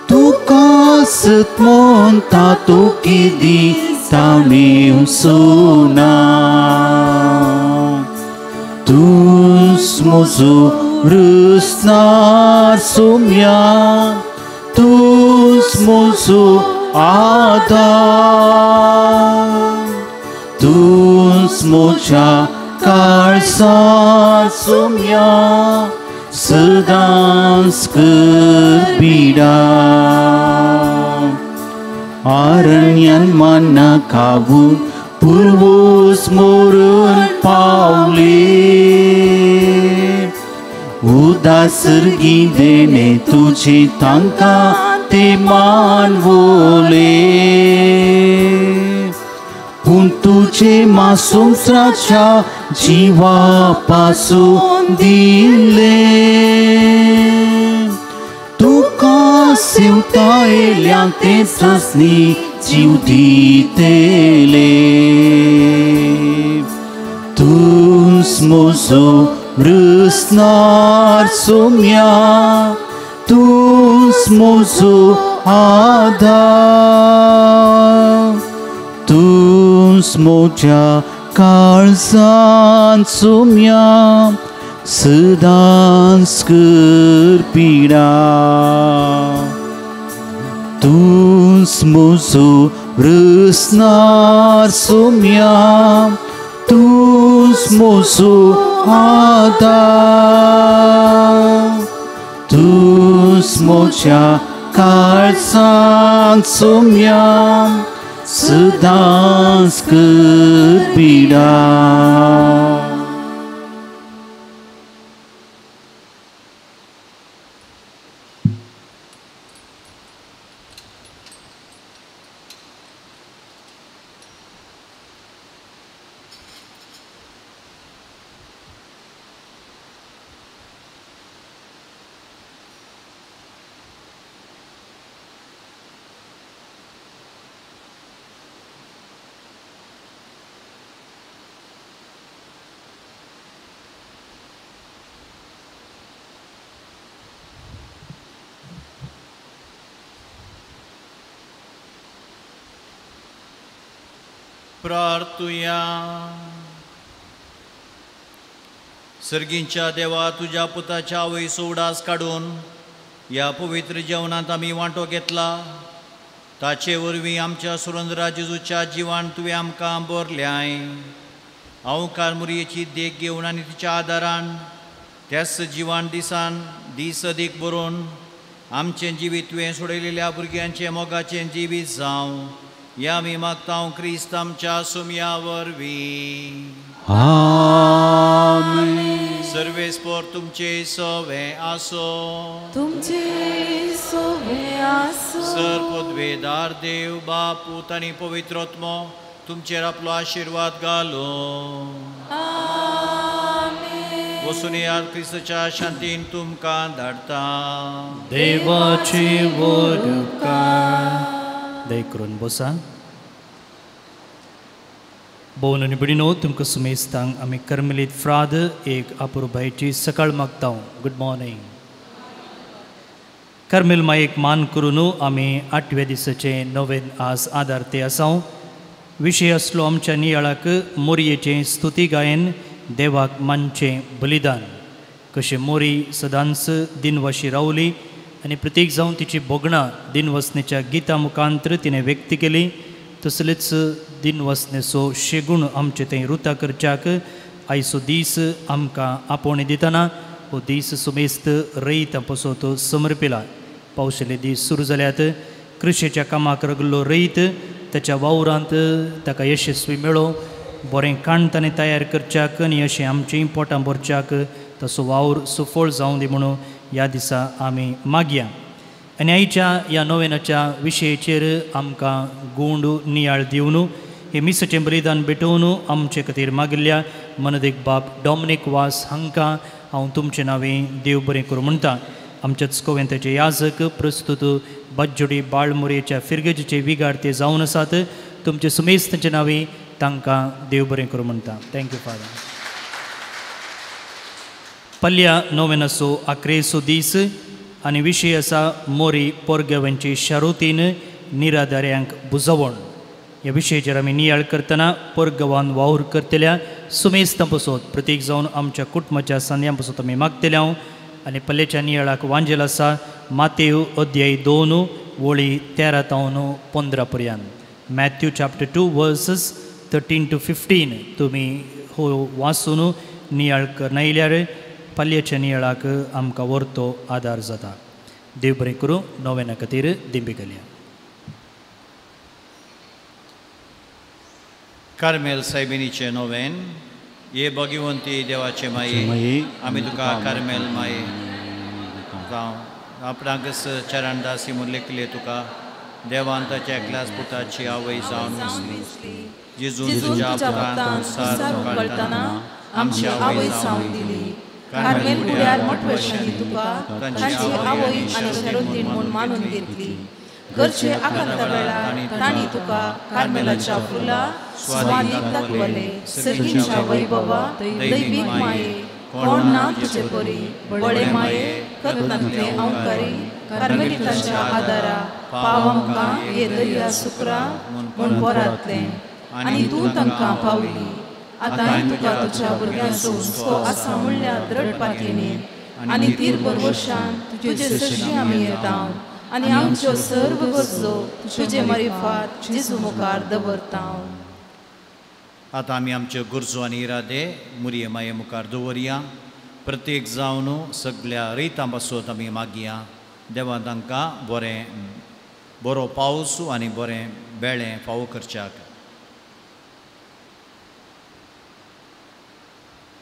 तुका सत म्हणटा तो केदींच ताणेवचो ना. तूंच म्हजो râsnar sumia, तूंच म्हजो आदार, तूंच म्हज्या काळसार सुम्या, सदांच करबिडा. आरण्यान मना खावून पुर्वोस मोरून पावले, उदासर्गी देणे तुझे तांकां ते मानवले, पूण तुझे मासुमसाच्या जिवा पासून दिले, तुका सेवतायल्या ते ससनी जीव दितले. तूंच म्हजो râsnar sumia, तूंच म्हजो आदार, तूंच म्हज्या काळजांत सुम्या, सदांच करपिडा. तूंच म्हजो râsnar sumia, तूंच म्हजो आदार, तूंच म्हज्या काळजांत सुम्या, सदांच करबिडा. प्रार्थुया. सर्गींच्या देवा, तुज्या पुताच्या आवयचो उडास काडून ह्या पवित्र जेवणांत आमी वांटो घेतला, ताचे वरवीं आमच्या सुरंद्रा जेजूच्या जिवान तुवें आमकां बरल्याय. हांव कारमुरयेची देख घेवन आनी तिच्या आदारान त्याच जिवान दिसान दीस अदीक बरोवन आमचें जिवीत तुवें सोडयलेल्या भुरग्यांचें मोगाचें जिवीत जावं, ह्या आमी मागता क्रिस्त आमच्या सुमया वरवीं. आमेन. सर्वेस्पोर तुमचे सवे आसो, तुमचे सवे आसो. सर पदवेदार देव बाप पूत आनी पवित्र आत्मो तुमचेर आपलो आशिर्वाद घालो. आमेन. वसून याद क्रिस्ताच्या शांतीन तुमकां धाडटा. देवाची वरकार. दया करून बसा. भोवन आनी भयणीनो, तुमकां सुमेस्तांक आमी कर्मलीत फ्राद एक अपुरबायेची सकाळ मागता. Good morning. Carmel मायेक मान करून आमी आठव्या दिसाचें नवेन आज आदार ते आसा. विशय आसलो आमच्या नियाळाक मोरयेचें स्तुती गायन, देवाक मानचें बलिदान. कशें मोरी सदांच दिनवाशी रावली आनी प्रतीक जावन तिची भोगणां दिनवसनेच्या गिता मुखांतर तिणें व्यक्त केली, तसलेच दिनवसनेचो शेगूण आमचे थंय रुता करच्याक आयचो दीस आमकां आपोवणें दितना हो दीस सुमेस्त रयता पसोत समर्पिला. पावसाले दीस सुरू जाल्यात. कृशेच्या कामाक रगलो रयत ताच्या वावरांत ताका यशस्वी मेळो. बरें काण ताणें तयार करच्याक आनी अशें आमचीं पोटां भरच्याक तसो वावर सुफळ जावं दी म्हणून ह्या दिसा आमी मागया. आनी आयच्या ह्या नोवेनाच्या विशयाचेर आमकां गूंड नियाळ दिवन हे मिसाचें बलिदान भेटोवन आमचे खातीर मागिल्ल्या मनदेक बाब डॉमनीक वास हांकां हांव तुमचें नांवें देव बरें करूं म्हणटा. आमच्याच कोवेंताचे याजक प्रस्तुत बाज्जोडी बाळमुरेच्या फिरगजीचे विगार ते जावन आसात. तुमचे सुमेस्तांचे नांवें तांकां देव बरें करूं म्हणटा. Thank you father. पल्ल्या नोवेनाचो आक्रेचो दीस आनी विशय आसा मोरी पोरगेवांची शारुतीन निराधाऱ्यांक बुजवण. ह्या विशयाचेर आमी नियाळ करतना परगांवान वावर करतल्या सुमेस्तां पसत प्रतीक जावन आमच्या कुटुंबाच्या सांद्यां पसत आमी मागतले. हांव आनी पल्लेच्या नियाळाक वांजेल आसा मातेव अध्याय 2 वळी 13 तावन 15 पर्यंत. Matthew chapter 2 verses 13 to 15 तुमी हो वाचून नियाळ करनायल्यार पल्ल्याच्या नियाळाक आमकां व्हरतो आदार जाता. देव बरें करूं. नोवेना खातीर दिंबी घालया. कार्मेल सायबिणीचें नोवेन. ये भगवंती देवाचे माये, आमी तुका कार्मेल माये जावं आपणाक चरणदासी म्हूण लेखले तुका देवान ताच्या एकल्याच पुताची आवय जावन विसली. जेजून तुज्या पुतान संवसार उकळटना आमची आवय जावन दिली. कार्मेल गुड्यार मोटवेशांनी तुका तांची आवय आनी शरोतीण म्हूण मानून घेतली. गरजे आकांता वेळार तांणी तुका कार्मेलाच्या फुलां स्वादीक दाखवले. सर्गींच्या वैभवा दैवीक माये कोण ना तुजे परी बळे माये कथनांतले अंकारी कार्मेलितांच्या आदारा पाव आमकां हे दर्या सुक्रा म्हूण पोरांतलें आनी तूं तांकां पावली. आतांय तुका तुज्या भुरग्यांचो हुस्को आसा म्हणल्यार द्रढ पातयेनी आनी तीर भरवशान तुजे सरशी आमी येता आनी आमच्यो सर्व गरजो तुजे मारिफात जेजू मुखार दवरता. आतां आमी आमच्यो गरजो आनी इरादे मुरये माये मुखार दवरया. प्रत्येक जावन सगल्या रयतां पासत आमी मागया. देवा तांकां बरें बरो पावस आनी बरें बेळें फावो करच्याक.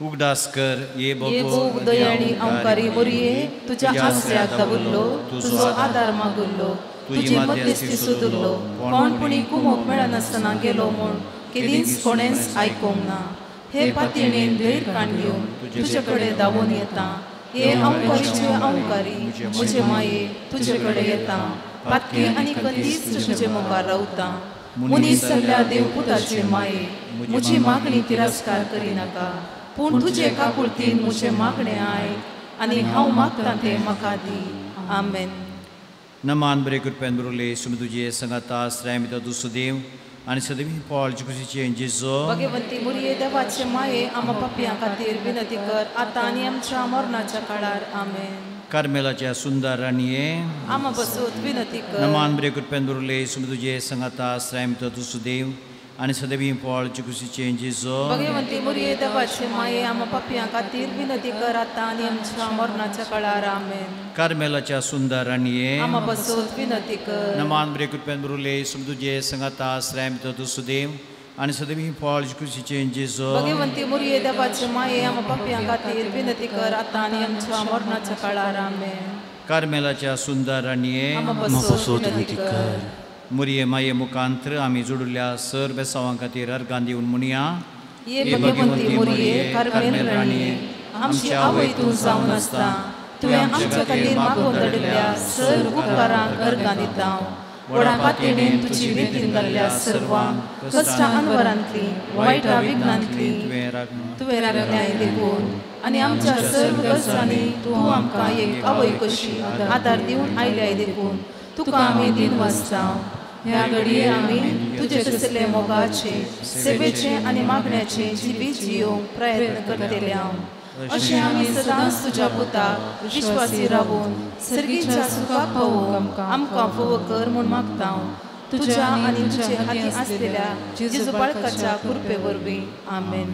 उगडास कर ये भोव दयाळी अंकारी मोरये तुज्या आसऱ्याक दावुल्लो, तुजो आदार मागुल्लो, तुजी मध्यस्थी सोदुल्लो. कोण पुणी कुमोक मेळनासतना गेलो म्हूण केदींच कोणेंच आयकोंक ना. हे पातयेणेन धैर काण घेवन तुजे कडेन धांवून येता. हे अंकारीचे अंकारी म्हजे माये तुजे कडेन येता. पातकी आनी कंदीच तुजे मुखार रावता. मनीस सगल्या देवपुताचे माये म्हजी मागणी तिरस्कार करिनाका, पूण तुजे काकुळतीन म्हजें मागणें आयक आनी हांव मागता तें म्हाका दी. आमेन. नमान बरे कृपेन बरोले सुमी तुजे संगाता श्रायमिता दुसो देव आनी सदमी पॉल जुकुसीचे जेजो भगवंती मुरये देवाचे माये आमा पापयां खातीर विनंती कर आतां आनी आमच्या मरणाच्या काळार. आमेन. कार्मेलाच्या सुंदर राणये आमा बसूत विनंती कर. नमान बरे कृपेन बरोले सुमी तुजे संगाता श्रायमिता दुसो देव आनी सदैवी पॉल जुकुसीचे जेजो भगवंती मुरये देवाचे माये आमा पापयां खातीर विनंती कर आतां आनी आमच्या मरणाच्या काळार. आमेन. कार्मेलाच्या सुंदर राणये आमा बसूत विनंती कर. नमान बरे कृपेन बरोले सुमी तुजे संगाता श्रायमिता दुसो देव आनी सदैवी पॉल जुकुसीचे जेजो भगवंती मुरये देवाचे माये आमा पापयां खातीर विनंती कर आतां आनी आमच्या मरणाच्या काळार. आमेन. कार्मेलाच्या सुंदर राणये आमा बसूत विनंती कर. मुरये माये मुखांत्र आमी जोडिल्ल्या सर बेसावां खातीर अर्गां दिवन म्हणया. ये भगवंती मुरये कार्मेल राणये आमची आवय तूं जावन आसता. तुवें आमच्या खातीर मागून धाडिल्ल्या सर उपकारांक अर्गां दिता. व्हडा पातयेन तुजी बेतीन घाल्ल्या सर्वांक कश्टां अनवरांतली वायटा विघ्नांतली तुवें राखल्याय देखून आनी आमच्या सर्व गरजांनी तूं आमकां एक आवय कशी आदार दिवन आयल्याय देखून तुका आमी दिन वाचता. ह्या घडये आमी तुजे तसले मोगाचे सेवेचे आनी मागण्याचे जिवीत जियोवंक प्रयत्न करतले हांव. अशें आमी सदांच तुज्या पुताक विश्वासी रावून सर्गीच्या सुखाक पावोवंक आमकां फावो कर म्हूण मागता तुज्या आनी तुजे हाती आसलेल्या जेजू बाळकाच्या कृपे वरवीं. आमेन.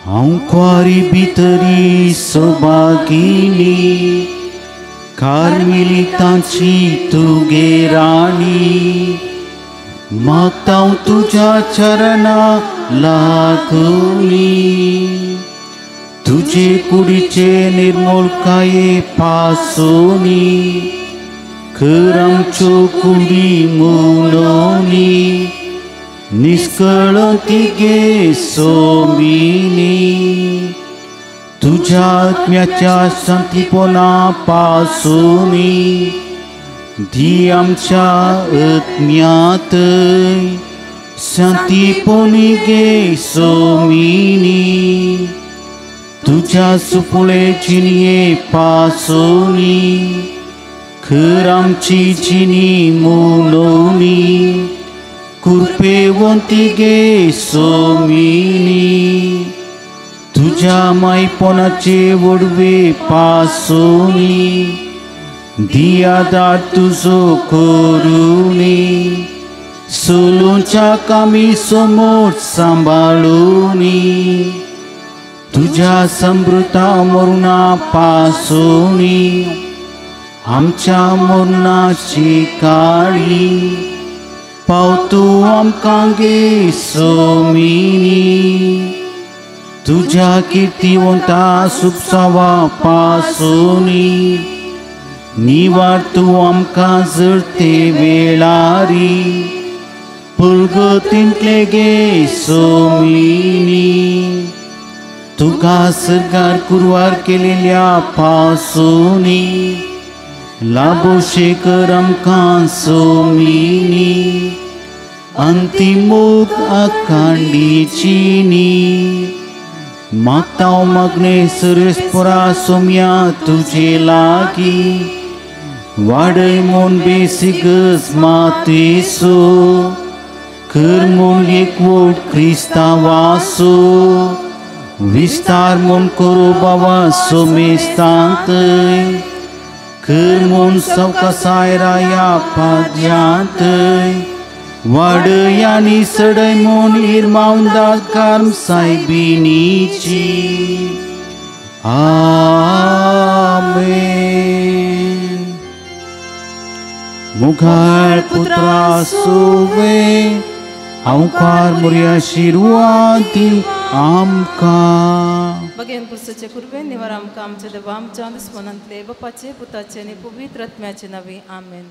हांव कुवारी भितरी सौभागिनी कार्मेलितांची तुगे राणी मागता तुज्या चरणा लागुनी तुजे कुडीचे निर्मोलकाये पासोनी कर आमच्यो कुडी मुलोनी निस्कळती गे सोमिनी तुज्या आत्म्याच्या शांतीपणा पासोनी दी आमच्या आत्म्यात शांतीपणी गे सोमिनी तुज्या सुपुळे जिणये पासोनी खर आमची जिणी मुलोनी कृपेवंती गे सोमिनी तुज्या मायपणाचे वडवे पासोनी दिया तुजो करुणी सोलूच्या कामी समोर सांबाळुनी तुज्या समृता मरणा पासोनी आमच्या मरणाची काळी पावतू आमकां गे सोमिनी तुज्या किर्तिवंता सुपसावा पासोनी निवार तूं आमकां जरते वेळारी पुरगतींतले गे सोमिनी तुका सरकार कुरवार केलेल्या पासोनी लाभोशे कर आमकां सोमिनी अंतिमूक आकांडीचीनी मागता मागणे सुरेशपुरा सोम्या तुजे लागीं वाडय म्हूण बेसिगज मातेसो कर म्हूण एकवट क्रिस्तांवासो विस्तार म्हूण करू बाबा सोमेस्तांत कर म्हूण सवकासाय राया पाद्यांत वाडय आनी सडय म्हूण इरमावंदा कर्म सायबिणीची. आमेन. मुखार पुत्रा सोवे हांवकार मोरया शिरवाती आमकां. बगेन पुरसाचे कुर्बेन निवार आमकां आमच्या देवा आमच्या दुस्मनांतले बापाचे पुताचे आनी पवित्र आत्म्याचे नांवी. आमेन.